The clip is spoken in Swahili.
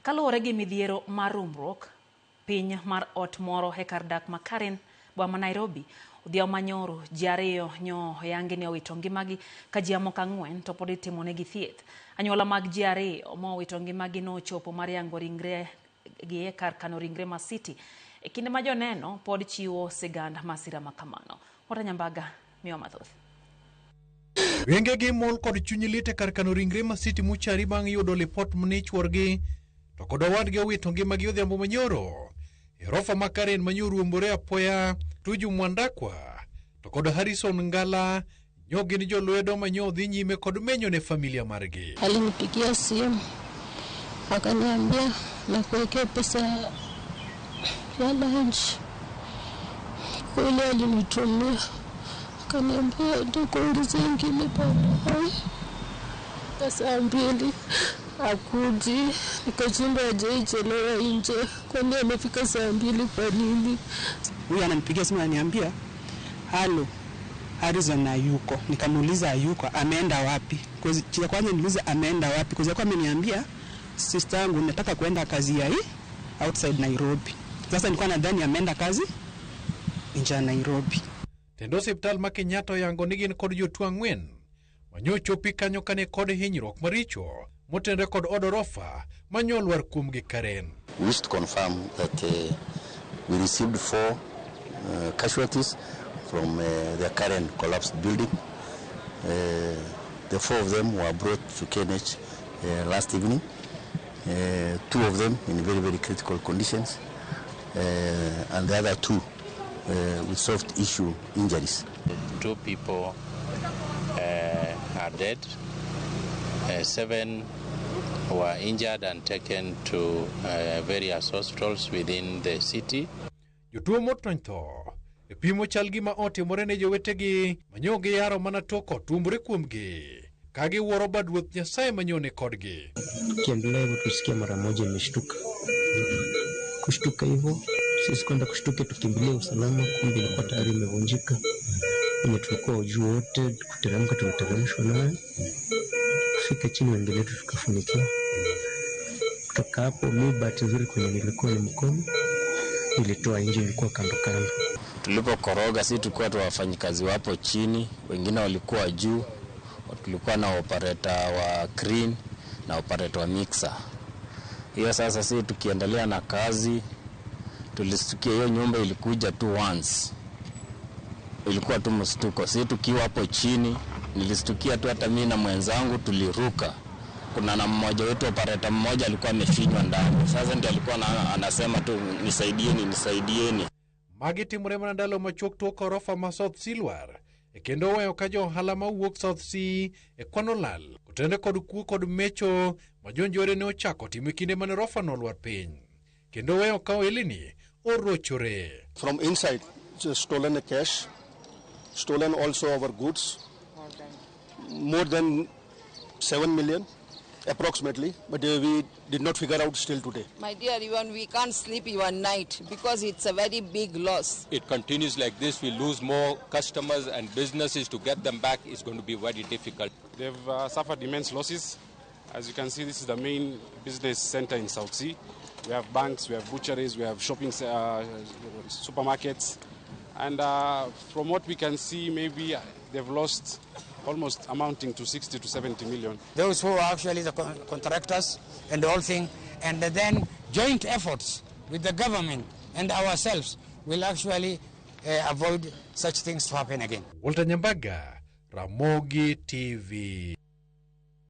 Kaluwore gi midhiero mar rumruok piny mar ot moro e kar dak ma Karen, boma ma Nairobi, odhiambo manyoro ji ariyo nyo oyangi ni owito ngimagi ka ji mamoko ang'wen to pod itimonegi thieth. Anyuola mag ji ariyo mowito ngimagi nochopo mar yango ringre gi e kar kano ringre ma City e kinde ma joneno pod chiwo sigand masira ma kamano. Walter Nyambaga miwa mathoth. Wengegi mol kod chuny lit e kar kano ringre ma City Mortuary bang' yudo lipot ni chuorgi to kod owadgi owito ngimagi odhiambo manyoro. E orofa ma Karen manyo ruombore apoya Tuju Mwandakwa to kod Harrison Ngala nyo gin jolwedo manyo dhi nyime kod menyo ne familia margi. Alinipigia simu akaniambia nakuwekea pesa ya lunch. Kweli alinitumia, akaniambia nitakuongezea ingine baadaye. Saa 2 akuji, nikashinda hajaichelewa nje, kwani amefika saa 2 kwa nini? Huyu ananipigia simu ananiambia, "Halo, Harrison hayuko." Nikamuuliza, "Hayuko, ameenda wapi?" Kwa cha kwanza niliuliza ameenda wapi, kwa sababu ameniambia, "Sister yangu, nataka kuenda kazi ya hii outside Nairobi." Sasa nilikuwa nadhani ameenda kazi nje ya Nairobi. Tendo osiptal ma Kenyatta oyango ni gin kod jotuo ang'wen manyo chopi kanyo kane kod hinyruok maricho motenore kod od orofa manyo lwar kuomgi Karen. We wish to confirm that we received four casualties from the current collapsed building. The four of them were brought to KNH last evening. Two of them in very, very critical conditions, and the other two with soft tissue injuries. Two people are dead. Seven were injured and taken to various hospitals within the city. Jotuo motony tho e pimo chal gima otimore ne jowetegi manyo giyaro mana tok ot tuombore kuomgi ka giwuoro bad Ruoth Nyasaye manyo ni kodgi. Tukiendelea hivyo tusikia mara moja imeshtuka. Kushtuka hivyo sisi kwenda kushtuka tukimbilia usalama, kumbe ilikuwa tayari imevunjika. Wenye tulikuwa juu wote kuteremka, tuliteremshwa nayo kufika chini, wengine wetu tukafunikiwa. Kutoka hapo, mi bahati nzuri kwenye nilikuwa ni mkono nilitoa nje, ilikuwa kando kando. Tulipokoroga si tulikuwa tu wafanyikazi wapo chini, wengine walikuwa juu. Tulikuwa na operator wa crane na operator wa mixer. Hiyo sasa si tukiendelea na kazi, tulistukia hiyo nyumba ilikuja tu once, ilikuwa tu mstuko. Si tukiwa hapo chini, nilistukia tu hata mimi na mwenzangu tuliruka. Kuna na mmoja wetu operator mmoja alikuwa amefinywa ndani, sasa ndiye alikuwa na, anasema tu nisaidieni, nisaidieni. Magi timore mana ndalo machuok tok orofa ma South Silwar e kendo oweyo ka jo ohala mawuok South C e kwano lal kotenore kod kuo kod mecho ma jonjore ne ochako timo e kinde mane orofa nolwar piny kendo weyo ka ohelni orochore. From inside, just stolen the cash, stolen also our goods, more than 7 million approximately, but we did not figure out still today. My dear, even we can't sleep even night because it's a very big loss. It continues like this, we lose more customers and businesses. To get them back is going to be very difficult. They've suffered immense losses. As you can see, this is the main business center in South C. We have banks, we have butcheries, we have shopping supermarkets. And from what we can see, maybe they've lost almost amounting to 60 to 70 million. Those who are actually the contractors and the whole thing, and then joint efforts with the government and ourselves will actually avoid such things to happen again. Walter Nyambaga, Ramogi TV.